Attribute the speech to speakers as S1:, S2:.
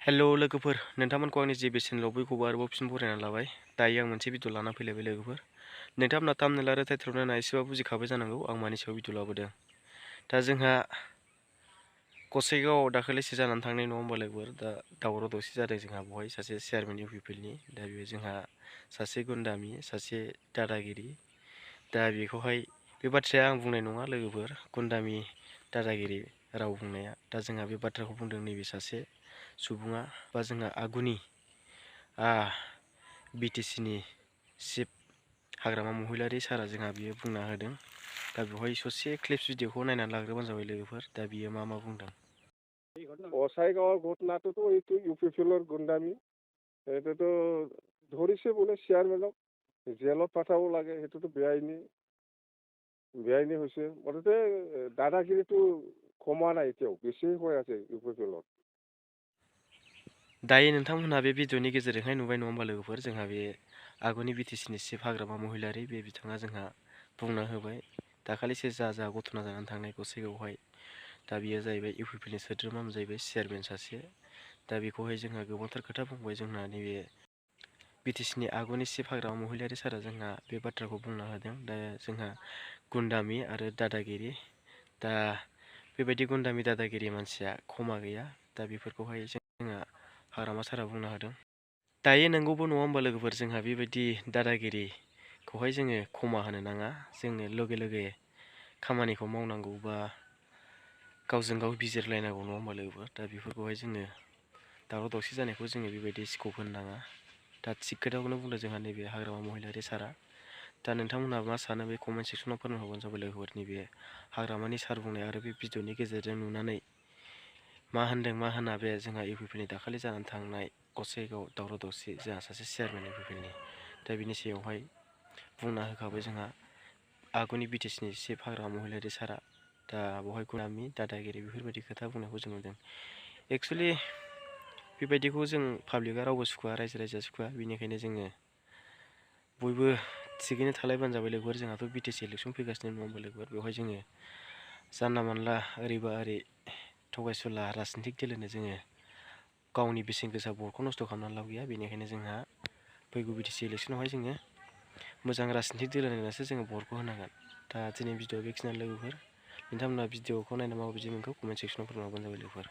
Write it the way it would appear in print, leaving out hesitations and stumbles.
S1: Hello लोगोफोर, नोंथांमोनखौ आंनि जे बेसेन बयखौबो आरोबाव फिन बरायना लाबाय। दायो आं मोनसे भिडिअ लाना फैलायबाय लोगोफोर। नोंथांमोना थाम्बनेल आरो टाइटेलाव नायना एसेबाबो बुजिखाबाय जानांगौ आं मानि सायाव भिडिअ लाबोदों। दा जोंहा गसाइगावआव दाखालिसो जानानै थांनाय नङा होमबा लोगोफोर। दा दावराव दावसि जादों जोंहा बेवहाय सासे चेयारमेन इउपिपिएलनि। दा बेयो जोंहा सासे गुन्दामि, सासे दादागिरि। दा बेखौहाय बे बाथ्राया आं बुंनाय नङा लोगोफोर, गुन्दामि दादागिरि राव बुंनाया। दा जोंहा बे बाथ्राखौ बुंदों नैबे सासे सुबुङा बा जोंहा आगुनि बिटिसिनि चिफ हाग्रामा महिलारि सारा जोंहा बियो बुंना होदों। दा बेवहाय ससे क्लिप्स भिडिअखौ नायनानै लाग्रोबानो जाबाय लोगोफोर। दा बियो मा बुंदों।
S2: গোসাইগাঁৱৰ ঘটনাটোতো এইটো ইউপিপিএলৰ গুণ্ডামি, এইটোতো ধৰিছে বোলে চেয়াৰমেনক জেলত পঠাব লাগে, সেইটোতো বেআইনী হৈছে। মুঠতে দাদাগিৰিটো কমা নাই, এতিয়াও বেছি হৈ আছে ইউপিপিএলত।
S1: दायो नोंथांमोनहा बे भिडिअनि गेजेरजोंहाय नुबाय नङा होमबा लोगोफोर, जोंहा बे आगुनि बिटिसिनि चिफ हाग्रामा महिलारि बे बिथाङा जोंहा बुंना होबाय दाखालिसो जा घटना जानानै थांनाय गसाइगावआवहाय। दा बियो जाहैबाय इउपिपिएलनि सोद्रोमामोन जाहैबाय चेयारमेन सासे। दा बेखौहाय जोंहा गोबांथार खोथा बुंबाय जोंना नैबे बिटिसिनि आगुनि चिफ हाग्रामा महिलारि सारा जोंहा बे बाथ्राखौ बुंना होदों। दा जोंहा गुन्दामि आरो दादागिरि, दा बेबायदि गुन्दामि दादागिरि मानसिया खमा गैया। दा बेफोरखौहाय जोंहा हाग्रामा सारा बुंना होदों। दायो नंगौबो नङा होमबा लोगोफोर, जोंहा बेबायदि दादागिरिखौहाय जोङो खमा होनो नाङा। जोङो लगे लगे खामानिखौ मावनांगौ बा गावजों गाव बिजिरलायनांगौ नङा होमबा लोगोफोर। दा बेफोरखौहाय जोङो दावराव दावसि जानायखौ जोङो बेबायदि स्कप होनो नाङा। दा थिग खोथाखौनो बुंदों जोंहा नैबे हाग्रामा महिलारि सारा। दा नोंथांमोनहा मा सानो बे कमेन्ट सेक्सनाव फोरमायहरबानो जाबाय लोगोफोर। नैबे हाग्रामानि सार बुंनाय आरो बे भिडिअनि गेजेरजों नुनानै मा होनदों मा होना बे जोंहा इउपिपिएलनि दाखालि जानानै थांनाय गसाइगाव दावराव दावसि जोंहा सासे चेयारमेन इउपिपिएलनि। दा बिनि सायावहाय बुंना होखाबाय जोंहा आगुनि बिटिसिनि चिफ हाग्रामा महिलारि सारा। दा बेवहाय गुन्दामि दादागिरि बेफोरबायदि खोथा बुंनायखौ जों नुदों। एक्सुवेलि बेबायदिखौ जों पाब्लिकआ रावबो सुखुवा, रायजो राजाया सुखुवा। बेनिखायनो जोङो बयबो थिगैनो थालायबानो जाबाय लोगोफोर। जोंहाथ' बिटिसि इलेक्सन फैगासिनो नङा होमबा लोगोफोर। बेवहाय जोङो जानला मानला ओरैबा ओरै थगायसुला राजनितिक दोलोनो जोङो गावनि बेसेन गोसा भटखौ नस्थ' खालामनानै लाब गैया। बेनिखायनो जोंहा फैगौ बिटिसि इलेक्सनावहाय जोङो मोजां राजनितिक दोलो नायनासो जोङो भटखौ होनांगोन। दा दिनै भिडिअ बेखिनियानो लोगोफोर। नोंथांमोना भिडिअखौ नायना माबायदि मोनखो कमेन्ट सेक्सनाव फोरमायहरबानो जाबाय लोगोफोर।